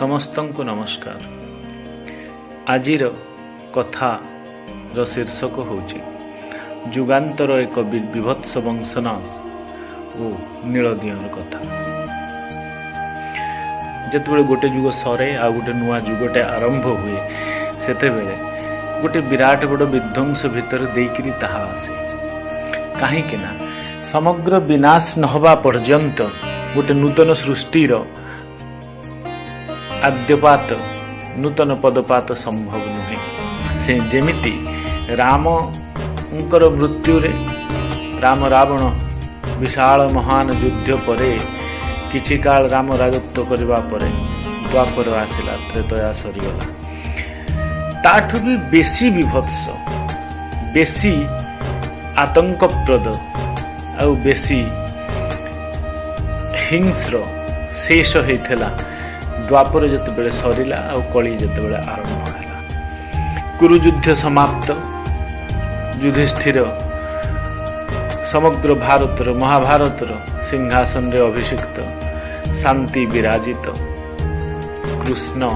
ସମସ୍ତଙ୍କୁ ନମସ୍କାର। ଆଜିର କଥାର ଶୀର୍ଷକ ହେଉଛି ଯୁଗାନ୍ତର ଏକ ବିଭତ୍ସ ବଂଶନାଶ ଓ ନୀଳଦିଅଁର କଥା। ଯେତେବେଳେ ଗୋଟେ ଯୁଗ ସରେ ଆଉ ଗୋଟେ ନୂଆ ଯୁଗଟେ ଆରମ୍ଭ ହୁଏ, ସେତେବେଳେ ଗୋଟେ ବିରାଟ ବଡ଼ ବିଧ୍ୱଂସ ଭିତରେ ଦେଇକିରି ତାହା ଆସେ। କାହିଁକି ନା ସମଗ୍ର ବିନାଶ ନ ହେବା ପର୍ଯ୍ୟନ୍ତ ଗୋଟେ ନୂତନ ସୃଷ୍ଟିର ଆଦ୍ୟପାତ, ନୂତନ ପଦପାତ ସମ୍ଭବ ନୁହେଁ। ସେ ଯେମିତି ରାମଙ୍କର ମୃତ୍ୟୁରେ, ରାମ ରାବଣ ବିଶାଳ ମହାନ ଯୁଦ୍ଧ ପରେ, କିଛି କାଳ ରାମ ରାଜତ୍ୱ କରିବା ପରେ ଦ୍ୱାପର ଆସିଲା, ତ୍ରେତୟା ସରିଗଲା। ତାଠୁ ବି ବେଶୀ ବିଭତ୍ସ, ବେଶୀ ଆତଙ୍କପ୍ରଦ ଆଉ ବେଶୀ ହିଂସ୍ର ଶେଷ ହେଇଥିଲା ଦ୍ୱାପର ଯେତେବେଳେ ସରିଲା ଆଉ କଳି ଯେତେବେଳେ ଆରମ୍ଭ ହେଲା। କୁରୁଯୁଦ୍ଧ ସମାପ୍ତ, ଯୁଧିଷ୍ଠିର ସମଗ୍ର ଭାରତର, ମହାଭାରତର ସିଂହାସନରେ ଅଭିଷିକ୍ତ, ଶାନ୍ତି ବିରାଜିତ, କୃଷ୍ଣ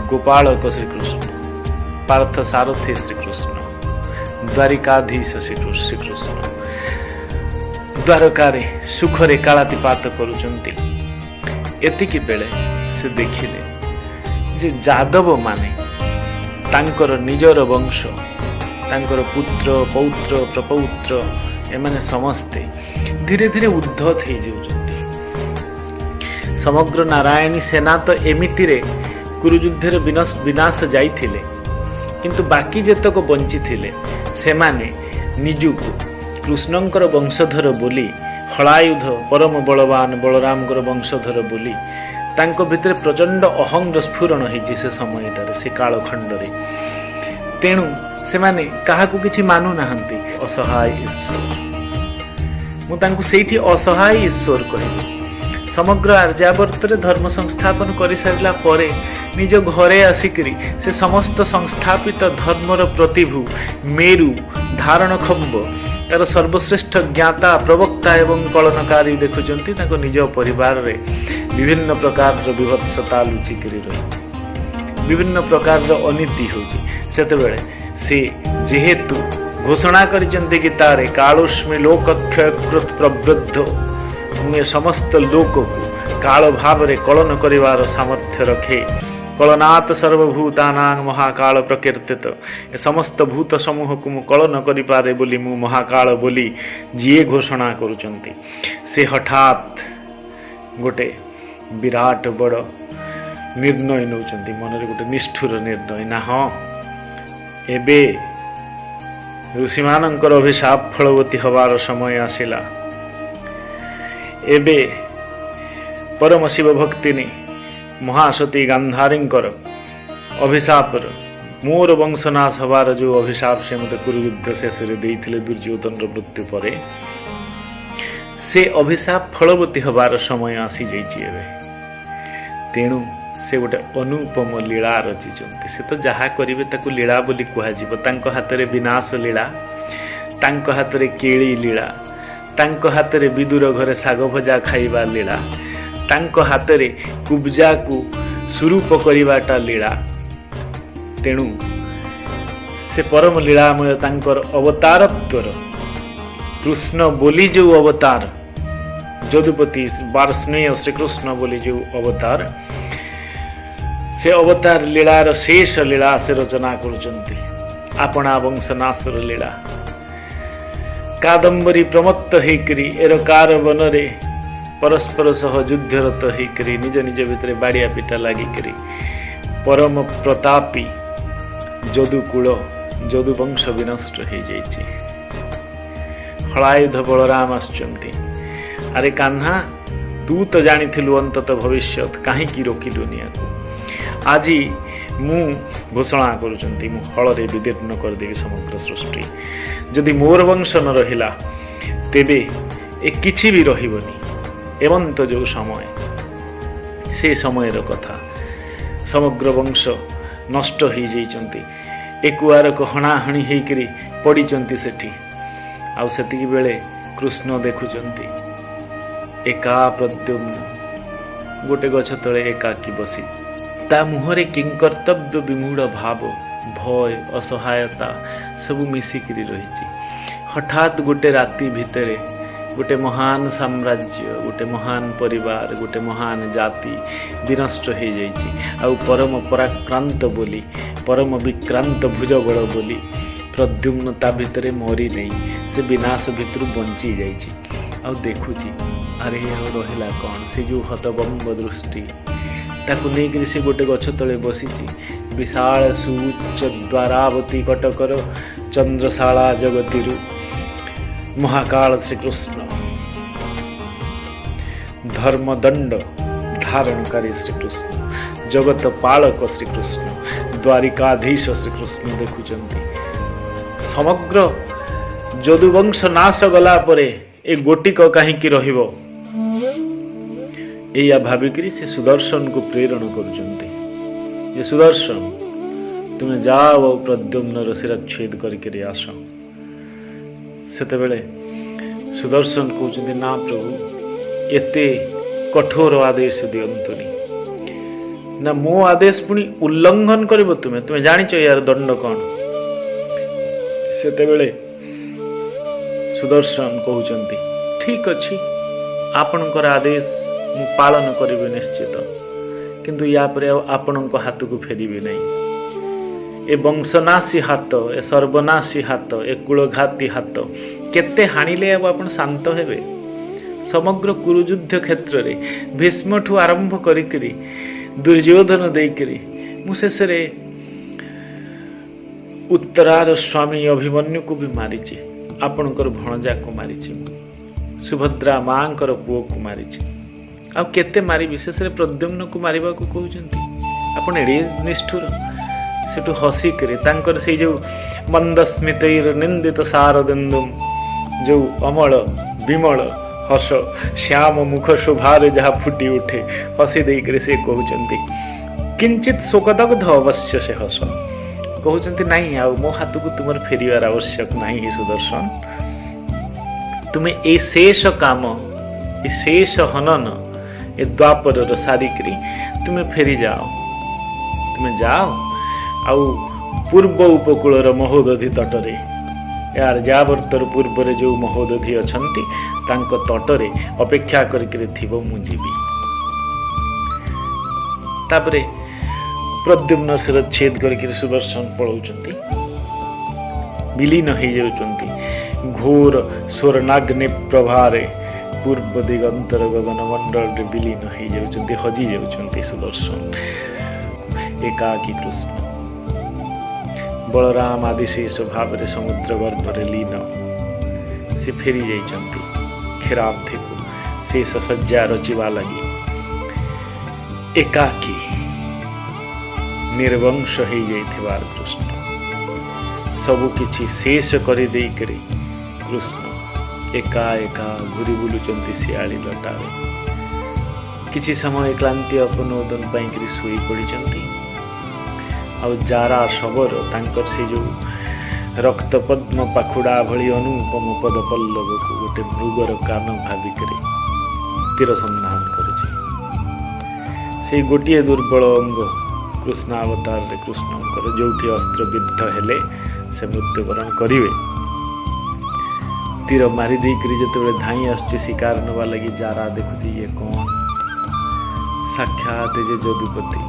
ଗୋପାଳକ ଶ୍ରୀକୃଷ୍ଣ, ପାର୍ଥ ସାରଥୀ ଶ୍ରୀକୃଷ୍ଣ, ଦ୍ୱାରିକାଧୀଶ ଶ୍ରୀକୃଷ୍ଣ ଦ୍ୱାରକାରେ ସୁଖରେ କାଳାତିପାତ କରୁଛନ୍ତି। ଏତିକି ବେଳେ ସେ ଦେଖିଲେ ଯେ ଯାଦବମାନେ, ତାଙ୍କର ନିଜର ବଂଶ, ତାଙ୍କର ପୁତ୍ର, ପୌତ୍ର, ପ୍ରପୌତ୍ର, ଏମାନେ ସମସ୍ତେ ଧୀରେ ଧୀରେ ଉଦ୍ଧତ ହେଇଯାଉଛନ୍ତି। ସମଗ୍ର ନାରାୟଣୀ ସେନା ତ ଏମିତିରେ କୁରୁଯୁଦ୍ଧରେ ବିନାଶ ଯାଇଥିଲେ, କିନ୍ତୁ ବାକି ଯେତକ ବଞ୍ଚିଥିଲେ, ସେମାନେ ନିଜକୁ କୃଷ୍ଣଙ୍କର ବଂଶଧର ବୋଲି, ହଳାୟୁଧ ପରମ ବଳବାନ ବଳରାମଙ୍କର ବଂଶଧର ବୋଲି ତାଙ୍କ ଭିତରେ ପ୍ରଚଣ୍ଡ ଅହଂର ସ୍ଫୁରଣ ହେଇଛି ସେ ସମୟଟାରେ, ସେ କାଳଖଣ୍ଡରେ। ତେଣୁ ସେମାନେ କାହାକୁ କିଛି ମାନୁନାହାନ୍ତି। ଅସହାୟ ଈଶ୍ୱର, ମୁଁ ତାଙ୍କୁ ସେଇଠି ଅସହାୟ ଈଶ୍ୱର କହିବି। ସମଗ୍ର ଆର୍ଯ୍ୟାବର୍ତ୍ତରେ ଧର୍ମ ସଂସ୍ଥାପନ କରିସାରିଲା ପରେ ନିଜ ଘରେ ଆସିକରି ସେ ସମସ୍ତ ସଂସ୍ଥାପିତ ଧର୍ମର ପ୍ରତିଭୁ, ମେରୁ ଧାରଣ ଖମ୍ବ, ତାର ସର୍ବଶ୍ରେଷ୍ଠ ଜ୍ଞାତା, ପ୍ରବକ୍ତା ଏବଂ କଳନକାରୀ ଦେଖୁଛନ୍ତି ତାଙ୍କ ନିଜ ପରିବାରରେ ବିଭିନ୍ନ ପ୍ରକାରର ବିଭତ୍ସତା ଲୁଚିକରି ରହିଛି, ବିଭିନ୍ନ ପ୍ରକାରର ଅନୀତି ହେଉଛି। ସେତେବେଳେ ସେ ଯେହେତୁ ଘୋଷଣା କରିଛନ୍ତି ଗୀତାରେ, "କାଳୋସ୍ମି ଲୋକକ୍ଷୟକୃତ ପ୍ରବୃଦ୍ଧ", ମୁଁ ଏ ସମସ୍ତ ଲୋକକୁ କାଳ ଭାବରେ କଳନ କରିବାର ସାମର୍ଥ୍ୟ ରଖେ। "କଳନାତ ସର୍ବଭୂତାନାଂ ମହାକାଳ ପ୍ରକୀର୍ତ୍ତିତ", ଏ ସମସ୍ତ ଭୂତ ସମୂହକୁ ମୁଁ କଳନ କରିପାରେ ବୋଲି, ମୁଁ ମହାକାଳ ବୋଲି ଯିଏ ଘୋଷଣା କରୁଛନ୍ତି, ସେ ହଠାତ୍ ଗୋଟେ ବିରାଟ ବଡ଼ ନିର୍ଣ୍ଣୟ ନେଉଛନ୍ତି ମନରେ, ଗୋଟେ ନିଷ୍ଠୁର ନିର୍ଣ୍ଣୟ ନା ହଁ, ଏବେ ଋଷିମାନଙ୍କର ଅଭିଶାପ ଫଳବତୀ ହେବାର ସମୟ ଆସିଲା। ଏବେ ପରମ ଶିବ ଭକ୍ତିନୀ ମହାସତୀ ଗାନ୍ଧାରୀଙ୍କର ଅଭିଶାପର, ମୋର ବଂଶନାଶ ହେବାର ଯେଉଁ ଅଭିଶାପ ସେ ମୋତେ କୁରୁଯୁଦ୍ଧ ଶେଷରେ ଦେଇଥିଲେ ଦୁର୍ଯ୍ୟୋଧନର ମୃତ୍ୟୁ ପରେ, ସେ ଅଭିଶାପ ଫଳବତୀ ହେବାର ସମୟ ଆସିଯାଇଛି ଏବେ। ତେଣୁ ସେ ଗୋଟେ ଅନୁପମ ଲୀଳା ରଚିଛନ୍ତି। ସେ ତ ଯାହା କରିବେ ତାକୁ ଲୀଳା ବୋଲି କୁହାଯିବ। ତାଙ୍କ ହାତରେ ବିନାଶ ଲୀଳା, ତାଙ୍କ ହାତରେ କେଳି ଲୀଳା, ତାଙ୍କ ହାତରେ ବିଦୁର ଘରେ ଶାଗ ଭଜା ଖାଇବା ଲୀଳା, ତାଙ୍କ ହାତରେ କୁବଜାକୁ ସୁରୂପ କରିବାଟା ଲୀଳା। ତେଣୁ ସେ ପରମ ଲୀଳାମୟ। ତାଙ୍କର ଅବତାରତ୍ୱର, କୃଷ୍ଣ ବୋଲି ଯେଉଁ ଅବତାର, ଯଦୁପତି ବାର୍ଷ୍ଣେୟ ଶ୍ରୀକୃଷ୍ଣ ବୋଲି ଯେଉଁ ଅବତାର, ସେ ଅବତାର ଲୀଳାର ଶେଷ ଲୀଳା ସେ ରଚନା କରୁଛନ୍ତି, ଆପଣା ବଂଶନାଶର ଲୀଳା। କାଦମ୍ବରୀ ପ୍ରମତ୍ତ ହେଇକରି ଏରକାର ବନରେ ପରସ୍ପର ସହ ଯୁଦ୍ଧରତ ହେଇକରି, ନିଜ ନିଜ ଭିତରେ ବାଡ଼ିଆ ପିଟା ଲାଗିକରି ପରମ ପ୍ରତାପୀ ଯଦୁକୁଳ, ଯଦୁବଂଶ ବିନଷ୍ଟ ହେଇଯାଇଛି। ହଳାୟୁଧ ବଳରାମ ଆସୁଛନ୍ତି। "ଆରେ କାହ୍ନା, ତୁ ତ ଜାଣିଥିଲୁ ଅନ୍ତତଃ ଭବିଷ୍ୟତ, କାହିଁକି ରୋକିଲୁ ନିଆକୁ? ଆଜି ମୁଁ ଘୋଷଣା କରୁଛନ୍ତି, ମୁଁ ହଳରେ ବିଦୀର୍ଣ୍ଣ କରିଦେବି ସମଗ୍ର ସୃଷ୍ଟି। ଯଦି ମୋର ବଂଶ ନ ରହିଲା, ତେବେ ଏ କିଛି ବି ରହିବନି।" ଏମନ୍ତ ଯେଉଁ ସମୟ, ସେ ସମୟର କଥା। ସମଗ୍ର ବଂଶ ନଷ୍ଟ ହେଇଯାଇଛନ୍ତି, ଏକୁଆରକ ହଣାହଣି ହେଇକରି ପଡ଼ିଛନ୍ତି ସେଠି। ଆଉ ସେତିକି ବେଳେ କୃଷ୍ଣ ଦେଖୁଛନ୍ତି ଏକା ପ୍ରଦ୍ୟୁମ୍ନ। ଗୋଟେ ଗଛ ତଳେ ଏକାକୀ ବସି, ତା ମୁହଁରେ କିଙ୍କର୍ତ୍ତବ୍ୟ ବିମୂଢ଼ ଭାବ, ଭୟ, ଅସହାୟତା ସବୁ ମିଶିକିରି ରହିଛି। ହଠାତ୍ ଗୋଟେ ରାତି ଭିତରେ ଗୋଟେ ମହାନ ସାମ୍ରାଜ୍ୟ, ଗୋଟେ ମହାନ ପରିବାର, ଗୋଟେ ମହାନ ଜାତି ବିନଷ୍ଟ ହେଇଯାଇଛି। ଆଉ ପରମ ପରାକ୍ରାନ୍ତ ବୋଲି, ପରମ ବିକ୍ରାନ୍ତ ଭୁଜବଳ ବୋଲି ପ୍ରଦ୍ୟୁମ୍ନ ତା ଭିତରେ ମରିନେଇ, ସେ ବିନାଶ ଭିତରୁ ବଞ୍ଚି ଯାଇଛି। ଆଉ ଦେଖୁଛି, ଆରେ ଆଉ ରହିଲା କ'ଣ? ସେ ଯେଉଁ ହତବମ୍ବ ଦୃଷ୍ଟି, ତାକୁ ନେଇକରି ସେ ଗୋଟେ ଗଛ ତଳେ ବସିଛି। ବିଶାଳ ସୁଉଚ୍ଚ ଦ୍ୱାରାବତୀ କଟକର ଚନ୍ଦ୍ରଶାଳା ଜଗତିରୁ ମହାକାଳ ଶ୍ରୀକୃଷ୍ଣ, ଧର୍ମଦଣ୍ଡ ଧାରଣକାରୀ ଶ୍ରୀକୃଷ୍ଣ, ଜଗତ ପାଳକ ଶ୍ରୀକୃଷ୍ଣ, ଦ୍ୱାରିକାଧୀଶ ଶ୍ରୀକୃଷ୍ଣ ଦେଖୁଛନ୍ତି, ସମଗ୍ର ଯଦୁବଂଶ ନାଶ ଗଲା ପରେ ଏ ଗୋଟିକ କାହିଁକି ରହିବ? ଏଇଆ ଭାବିକିରି ସେ ସୁଦର୍ଶନକୁ ପ୍ରେରଣ କରୁଛନ୍ତି ଯେ ସୁଦର୍ଶନ, ତୁମେ ଯାଅ ଆଉ ପ୍ରଦ୍ୟୁମ୍ନର ଶିରଚ୍ଛେଦ କରିକିରି ଆସ। ସେତେବେଳେ ସୁଦର୍ଶନ କହୁଛନ୍ତି, ନା ପ୍ରଭୁ, ଏତେ କଠୋର ଆଦେଶ ଦିଅନ୍ତୁନି। ନା, ମୋ ଆଦେଶ ପୁଣି ଉଲ୍ଲଙ୍ଘନ କରିବ ତୁମେ? ତୁମେ ଜାଣିଛ ୟାର ଦଣ୍ଡ କ'ଣ? ସେତେବେଳେ ସୁଦର୍ଶନ କହୁଛନ୍ତି, ଠିକ ଅଛି, ଆପଣଙ୍କର ଆଦେଶ ମୁଁ ପାଳନ କରିବି ନିଶ୍ଚିତ, କିନ୍ତୁ ୟା ପରେ ଆଉ ଆପଣଙ୍କ ହାତକୁ ଫେରିବି ନାହିଁ। ଏ ବଂଶନାଶୀ ହାତ, ଏ ସର୍ବନାଶୀ ହାତ, ଏ କୁଳଘାତୀ ହାତ କେତେ ହାଣିଲେ ଆଉ ଆପଣ ଶାନ୍ତ ହେବେ? ସମଗ୍ର କୁରୁଯୁଦ୍ଧ କ୍ଷେତ୍ରରେ ଭୀଷ୍ମଠୁ ଆରମ୍ଭ କରିକିରି ଦୁର୍ଯ୍ୟୋଧନ ଦେଇକିରି ମୁଁ ଶେଷରେ ଉତ୍ତରାର ସ୍ୱାମୀ ଅଭିମନ୍ୟୁକୁ ବି ମାରିଛି, ଆପଣଙ୍କର ଭଣଜାକୁ ମାରିଛି, ମୁଁ ସୁଭଦ୍ରା ମାଙ୍କର ପୁଅକୁ ମାରିଛି, ଆଉ କେତେ ମାରିବି? ଶେଷରେ ପ୍ରଦ୍ୟୁମ୍ନକୁ ମାରିବାକୁ କହୁଛନ୍ତି। ଆପଣ ଏଡ଼େ ନିଷ୍ଠୁର? ସେଠୁ ହସିକରି ତାଙ୍କର ସେଇ ଯେଉଁ ମନ୍ଦସ୍ମିତୈର ନିନ୍ଦିତ ଶାରଦେନ୍ଦୁମ୍, ଯେଉଁ ଅମଳ ବିମଳ ହସ, ଶ୍ୟାମ ମୁଖ ଶୋଭାରେ ଯାହା ଫୁଟି ଉଠେ, ହସି ଦେଇକରି ସେ କହୁଛନ୍ତି, କିଞ୍ଚିତ ଶୋକଦଗ୍ଧ ଅବଶ୍ୟ ସେ ହସ, କହୁଛନ୍ତି, ନାଇଁ, ଆଉ ମୋ ହାତକୁ ତୁମର ଫେରିବାର ଆବଶ୍ୟକ ନାହିଁ ହେ ସୁଦର୍ଶନ। ତୁମେ ଏଇ ଶେଷ କାମ, ଏ ଶେଷ ହନନ ଏ ଦ୍ୱାପରର ସାରିକିରି ତୁମେ ଫେରିଯାଅ। ତୁମେ ଯାଅ ଆଉ ପୂର୍ବ ଉପକୂଳର ମହୋଦଧି ତଟରେ, ଏହାର ଜାବର୍ତ୍ତର ପୂର୍ବରେ ଯେଉଁ ମହୋଦଧି ଅଛନ୍ତି, ତାଙ୍କ ତଟରେ ଅପେକ୍ଷା କରିକିରି ଥିବ, ମୁଁ ଯିବି। ତାପରେ ପ୍ରଦ୍ୟୁମ୍ନ ଶିରଚ୍ଛେଦ କରିକିରି ସୁଦର୍ଶନ ପଳାଉଛନ୍ତି, ବିଲୀନ ହେଇଯାଉଛନ୍ତି ଘୋର ସ୍ୱର୍ଣ୍ଣାଗ୍ନି ପ୍ରଭାରେ। ପୂର୍ବ ଦିଗନ୍ତର ଗଗନ ମଣ୍ଡଳରେ ବିଲୀନ ହେଇଯାଉଛନ୍ତି, ହଜି ଯାଉଛନ୍ତି ସୁଦର୍ଶନ। ଏକାକୀ କୃଷ୍ଣ ବଳରାମ ଆଦି ଶେଷ ଭାବରେ ସମୁଦ୍ର ଗର୍ଭରେ ଲୀନ। ସେ ଫେରି ଯାଇଛନ୍ତି କ୍ଷୀରାବ୍ଧିକୁ ଶେଷ ଶଯ୍ୟା ରଚିବା ଲାଗି। ଏକାକୀ ନିର୍ବଂଶ ହେଇଯାଇଥିବାର କୃଷ୍ଣ, ସବୁ କିଛି ଶେଷ କରିଦେଇକରି କୃଷ୍ଣ ଏକା ଏକା ଘୁରି ବୁଲୁଛନ୍ତି ଶିଆଳି ଲଟାରେ। କିଛି ସମୟ କ୍ଳାନ୍ତି ଅପନୋଦନ ପାଇଁକରି ଶୋଇ ପଡ଼ିଛନ୍ତି। ଆଉ ଜାରା ଶବର ତାଙ୍କର ସେ ଯେଉଁ ରକ୍ତ ପଦ୍ମ ପାଖୁଡ଼ା ଭଳି ଅନୁପମ ପଦ ପଲ୍ଲବକୁ ଗୋଟେ ମୃଗର କାନ ଭାବିକରି ତୀର ସନ୍ଧାନ କରୁଛି। ସେଇ ଗୋଟିଏ ଦୁର୍ବଳ ଅଙ୍ଗ କୃଷ୍ଣାବତାରରେ କୃଷ୍ଣଙ୍କର, ଯେଉଁଠି ଅସ୍ତ୍ରବିଦ୍ଧ ହେଲେ ସେ ମୃତ୍ୟୁବରଣ କରିବେ। ତୀର ମାରି ଦେଇକରି ଯେତେବେଳେ ଧାଇଁ ଆସୁଛି ଶିକାର ନେବା ଲାଗି, ଜାରା ଦେଖୁଛି, ଇଏ କ'ଣ? ସାକ୍ଷାତ ଯେ ଯଦୁପତି,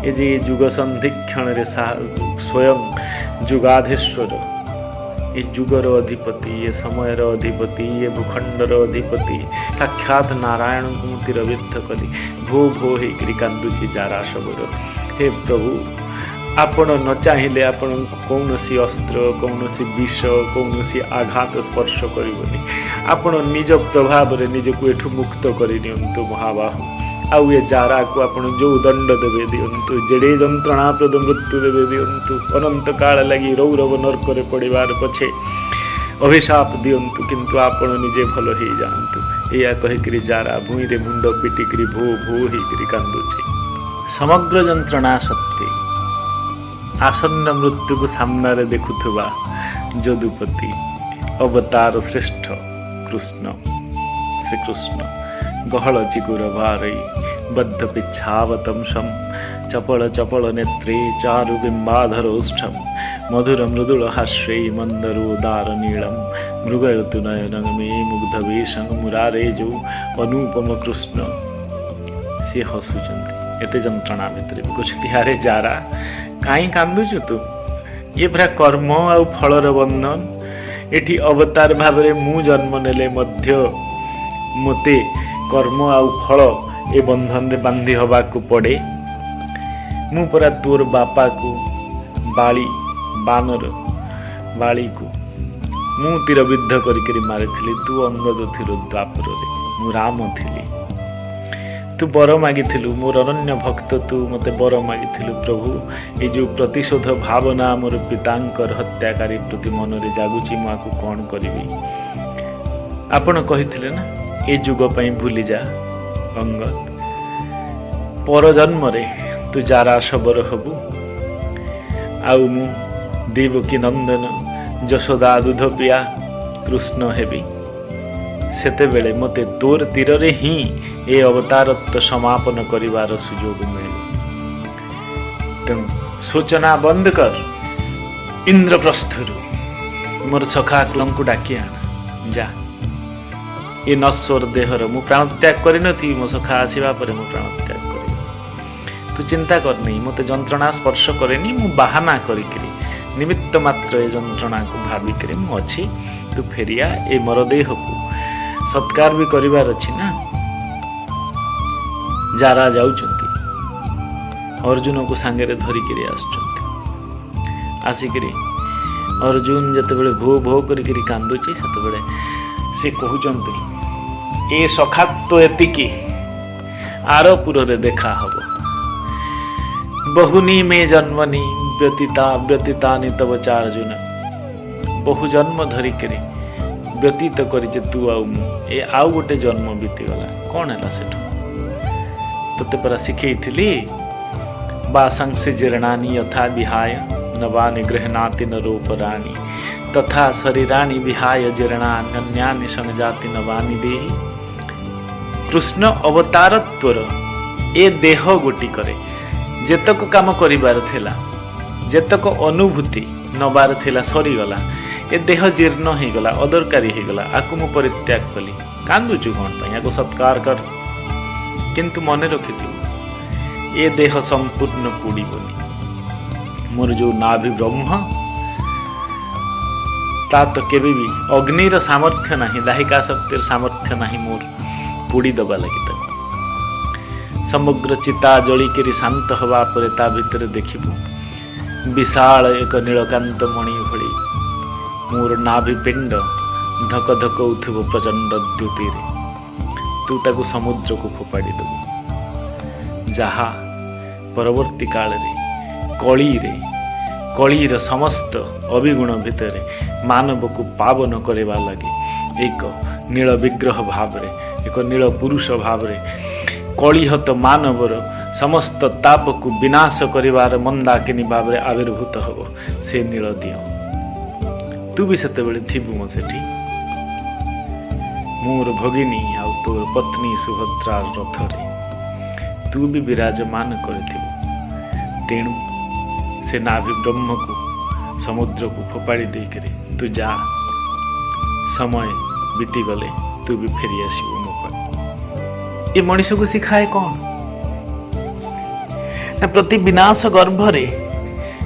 ଏ ଯେ ଯୁଗ ସନ୍ଧିକ୍ଷଣରେ ସ୍ୱୟଂ ଯୁଗାଧୀଶ୍ୱର, ଏ ଯୁଗର ଅଧିପତି, ଏ ସମୟର ଅଧିପତି, ଏ ଭୂଖଣ୍ଡର ଅଧିପତି ସାକ୍ଷାତ ନାରାୟଣଙ୍କୁ ମୁଁ ତୀରବିଦ୍ଧ କଲି। ଭୋ ଭୋ ହେଇକରି କାନ୍ଦୁଛି ଜାରା ଶବର। ହେ ପ୍ରଭୁ, ଆପଣ ନ ଚାହିଁଲେ ଆପଣଙ୍କୁ କୌଣସି ଅସ୍ତ୍ର, କୌଣସି ବିଷ, କୌଣସି ଆଘାତ ସ୍ପର୍ଶ କରିବନି। ଆପଣ ନିଜ ପ୍ରଭାବରେ ନିଜକୁ ଏଠୁ ମୁକ୍ତ କରିନିଅନ୍ତୁ ମହାବାହୁ। ଆଉ ଏ ଜାରାକୁ ଆପଣ ଯେଉଁ ଦଣ୍ଡ ଦେବେ ଦିଅନ୍ତୁ, ଯେଡ଼େ ଯନ୍ତ୍ରଣାପ୍ରଦ ମୃତ୍ୟୁ ଦେବେ ଦିଅନ୍ତୁ, ଅନନ୍ତ କାଳ ଲାଗି ରୌରବ ନର୍କରେ ପଡ଼ିବାର ପଛେ ଅଭିଶାପ ଦିଅନ୍ତୁ, କିନ୍ତୁ ଆପଣ ନିଜେ ଭଲ ହେଇଯାଆନ୍ତୁ। ଏଇଆ କହିକିରି ଜାରା ଭୂଇଁରେ ମୁଣ୍ଡ ପିଟିକିରି ଭୋ ଭୋ ହେଇକିରି କାନ୍ଦୁଛି। ସମଗ୍ର ଯନ୍ତ୍ରଣା ସତ୍ତ୍ୱେ ଆସନ୍ନ ମୃତ୍ୟୁକୁ ସାମ୍ନାରେ ଦେଖୁଥିବା ଯଦୁପତି ଅବତାର ଶ୍ରେଷ୍ଠ କୃଷ୍ଣ, ଶ୍ରୀକୃଷ୍ଣ ଗହଳ ଚିକୁର ଭାରଇ ବଦ୍ଧ ପିଚ୍ଛାବତଂସಂ ଚପଳ ଚପଳ ନେତ୍ରେ ଚାରୁ ବିମ୍ବାଧର ଓଷ୍ଠಂ ମଧୁର ମୃଦୁଳ ହାସ୍ୟೈ ମନ୍ଦରୋଦାର ନୀଳಂ ମୃଗୟତୁ ନୟନଂ ମେ ମୁଗ୍ଧ ବେଶଂ ମୁରାରେ ଯୋଉ ଅନୁପମ କୃଷ୍ଣ। ସିଏ ହସୁଛନ୍ତି ଏତେ ଯନ୍ତ୍ରଣା ଭିତରେ ବି, କହୁଛନ୍ତି, ଆରେ ଜାରା, କାହିଁ କାନ୍ଦୁଛୁ ତୁ? ଇଏ ପୁରା କର୍ମ ଆଉ ଫଳର ବନ୍ଧନ। ଏଠି ଅବତାର ଭାବରେ ମୁଁ ଜନ୍ମ ନେଲେ ମଧ୍ୟ ମୋତେ କର୍ମ ଆଉ ଫଳ ଏ ବନ୍ଧନରେ ବାନ୍ଧି ହେବାକୁ ପଡ଼େ। ମୁଁ ପରା ତୋର ବାପାକୁ, ବାଳି ବାନର ବାଳିକୁ ମୁଁ ତୀରବିଦ୍ଧ କରିକିରି ମାରିଥିଲି। ତୁ ଅଙ୍ଗଦ ଥିଲୁ ଦ୍ୱାପରରେ, ମୁଁ ରାମ ଥିଲି। ତୁ ବର ମାଗିଥିଲୁ, ମୋର ଅନନ୍ୟ ଭକ୍ତ, ତୁ ମୋତେ ବର ମାଗିଥିଲୁ, ପ୍ରଭୁ, ଏ ଯେଉଁ ପ୍ରତିଶୋଧ ଭାବନା ମୋର ପିତାଙ୍କର ହତ୍ୟାକାରୀ ପ୍ରତି ମନରେ ଜାଗୁଛି, ମୁଁ ଆକୁ କ'ଣ କରିବି? ଆପଣ କହିଥିଲେ ନା, ଏ ଯୁଗ ପାଇଁ ଭୁଲିଯା ଅଙ୍ଗଦ, ପରଜନ୍ମରେ ତୁ ଜାରା ଶବର ହବୁ ଆଉ ମୁଁ ଦେବକୀ ନନ୍ଦନ ଯଶୋଦା ଦୁଧ ପିଆ କୃଷ୍ଣ ହେବି। ସେତେବେଳେ ମୋତେ ତୋର ତୀରରେ ହିଁ ଏ ଅବତାରତ୍ୱ ସମାପନ କରିବାର ସୁଯୋଗ ମିଳିବ। ତେଣୁ ଶୋଚନା ବନ୍ଦ କର, ଇନ୍ଦ୍ରପ୍ରସ୍ଥରୁ ମୋର ସଖା କୃଷ୍ଣଙ୍କୁ ଡାକି ଆଣ, ଯା। ଏ ନଶ୍ୱର ଦେହର ମୁଁ ପ୍ରାଣତ୍ୟାଗ କରିନଥିବି, ମୋ ସଖା ଆସିବା ପରେ ମୁଁ ପ୍ରାଣତ୍ୟାଗ କରିବି। ତୁ ଚିନ୍ତା କରନି, ମୋତେ ଯନ୍ତ୍ରଣା ସ୍ପର୍ଶ କରେନି। ମୁଁ ବାହାନା କରିକିରି, ନିମିତ୍ତ ମାତ୍ର ଏ ଯନ୍ତ୍ରଣାକୁ ଭାବିକିରି ମୁଁ ଅଛି। ତୁ ଫେରିଆ, ଏ ମରଦେହକୁ ସତ୍କାର ବି କରିବାର ଅଛି ନା। ଯାରା ଯାଉଛନ୍ତି, ଅର୍ଜୁନକୁ ସାଙ୍ଗରେ ଧରିକିରି ଆସୁଛନ୍ତି। ଆସିକିରି ଅର୍ଜୁନ ଯେତେବେଳେ ଭୋ ଭୋ କରିକିରି କାନ୍ଦୁଛି, ସେତେବେଳେ ସେ କହୁଛନ୍ତି, ଏ ସଖାତ୍ୱ ଏତିକି, ଆର ପୁରରେ ଦେଖା ହବ। ବହୁନି ମେ ଜନ୍ମନି ବ୍ୟତୀତା ବ୍ୟତୀତାନି ତବ ଚାର୍ଜୁନ। ବହୁ ଜନ୍ମ ଧରିକିରି ବ୍ୟତୀତ କରିଛେ ତୁ ଆଉ ମୁଁ, ଏ ଆଉ ଗୋଟେ ଜନ୍ମ ବିତିଗଲା, କ'ଣ ହେଲା ସେଠୁ? ତୋତେ ପରା ଶିଖେଇଥିଲି, ବାସାଂସି ଜୀର୍ଣ୍ଣାନି ଯଥା ବିହାୟ ନବାନି ଗୃହନାତି ନରୋପରାଣୀ ତଥା ଶରୀରାଣୀ ବିହାୟ ଜୀର୍ଣ୍ଣାନ୍ୟାନି ସଂଜାତି ନବାନି ଦେହି। କୃଷ୍ଣ ଅବତାରତ୍ୱର ଏ ଦେହ ଗୋଟିକରେ ଯେତକ କାମ କରିବାର ଥିଲା, ଯେତକ ଅନୁଭୂତି ନବାର ଥିଲା, ସରିଗଲା। ଏ ଦେହ ଜୀର୍ଣ୍ଣ ହେଇଗଲା, ଅଦରକାରୀ ହେଇଗଲା, ଆକୁ ମୁଁ ପରିତ୍ୟାଗ କଲି। କାନ୍ଦୁଛୁ କ'ଣ ପାଇଁ? ଆକୁ ସତ୍କାର କର। କିନ୍ତୁ ମନେ ରଖିଥିବୁ, ଏ ଦେହ ସମ୍ପୂର୍ଣ୍ଣ ପୋଡ଼ିବନି। ମୋର ଯୋଉ ନାଭି ବ୍ରହ୍ମ, ତା ତ କେବେ ବି ଅଗ୍ନିର ସାମର୍ଥ୍ୟ ନାହିଁ, ଦାହିକା ଶକ୍ତିର ସାମର୍ଥ୍ୟ ନାହିଁ ମୋର ପୋଡ଼ି ଦେବା ଲାଗି ତାକୁ। ସମଗ୍ର ଚିତା ଜଳିକିରି ଶାନ୍ତ ହେବା ପରେ ତା ଭିତରେ ଦେଖିବୁ ବିଶାଳ ଏକ ନୀଳକାନ୍ତ ମଣି ଭଳି ମୋର ନାଭି ପିଣ୍ଡ ଧକ ଧକଉଥିବ ପ୍ରଚଣ୍ଡ ଦ୍ୟୁତିରେ। ତୁ ତାକୁ ସମୁଦ୍ରକୁ ଫୋପାଡ଼ି ଦେବୁ, ଯାହା ପରବର୍ତ୍ତୀ କାଳରେ କଳିରେ, କଳିର ସମସ୍ତ ଅବିଗୁଣ ଭିତରେ ମାନବକୁ ପାବନ କରିବା ଲାଗି ଏକ ନୀଳ ବିଗ୍ରହ ଭାବରେ, ଏକ ନୀଳ ପୁରୁଷ ଭାବରେ, କଳିହତ ମାନବର ସମସ୍ତ ତାପକୁ ବିନାଶ କରିବାର ମନ୍ଦାକିନୀ ଭାବରେ ଆବିର୍ଭୂତ ହେବ ସେ ନୀଳ ଦିଅ। ତୁ ବି ସେତେବେଳେ ଥିବୁ ମୋ ସେଠି, ମୋର ଭଗିନୀ ଆଉ ତୋର ପତ୍ନୀ ସୁଭଦ୍ରାର ରଥରେ ତୁ ବି ବିରାଜମାନ କରିଥିବୁ। ତେଣୁ ସେ ନାଭି ବ୍ରହ୍ମକୁ ସମୁଦ୍ରକୁ ଫୋପାଡ଼ି ଦେଇକରି ତୁ ଯା, ସମୟ ବିତିଗଲେ ତୁ ବି ଫେରି ଆସିବୁ ମୋ ପାଖକୁ। ଏ ମଣିଷକୁ ଶିଖାଏ କ'ଣ ନା, ପ୍ରତି ବିନାଶ ଗର୍ଭରେ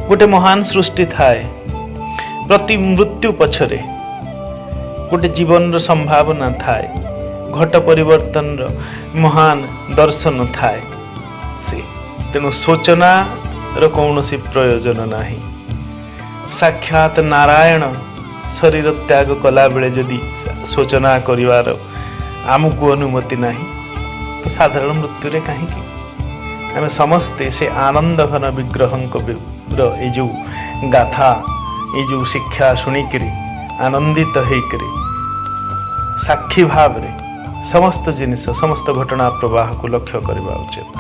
ଗୋଟେ ମହାନ ସୃଷ୍ଟି ଥାଏ, ପ୍ରତି ମୃତ୍ୟୁ ପଛରେ ଗୋଟେ ଜୀବନର ସମ୍ଭାବନା ଥାଏ, ଘଟ ପରିବର୍ତ୍ତନର ମହାନ ଦର୍ଶନ ଥାଏ ସେ। ତେଣୁ ଶୋଚନାର କୌଣସି ପ୍ରୟୋଜନ ନାହିଁ। ସାକ୍ଷାତ ନାରାୟଣ ଶରୀର ତ୍ୟାଗ କଲାବେଳେ ଯଦି ଶୋଚନା କରିବାର ଆମକୁ ଅନୁମତି ନାହିଁ, ତ ସାଧାରଣ ମୃତ୍ୟୁରେ କାହିଁକି? ଆମେ ସମସ୍ତେ ସେ ଆନନ୍ଦ ଘନ ବିଗ୍ରହଙ୍କ ର ଏଇ ଯେଉଁ ଗାଥା, ଏଇ ଯେଉଁ ଶିକ୍ଷା ଶୁଣିକିରି ଆନନ୍ଦିତ ହେଇକରି ସାକ୍ଷୀ ଭାବରେ ସମସ୍ତ ଜିନିଷ, ସମସ୍ତ ଘଟଣା ପ୍ରବାହକୁ ଲକ୍ଷ୍ୟ କରିବା ଉଚିତ।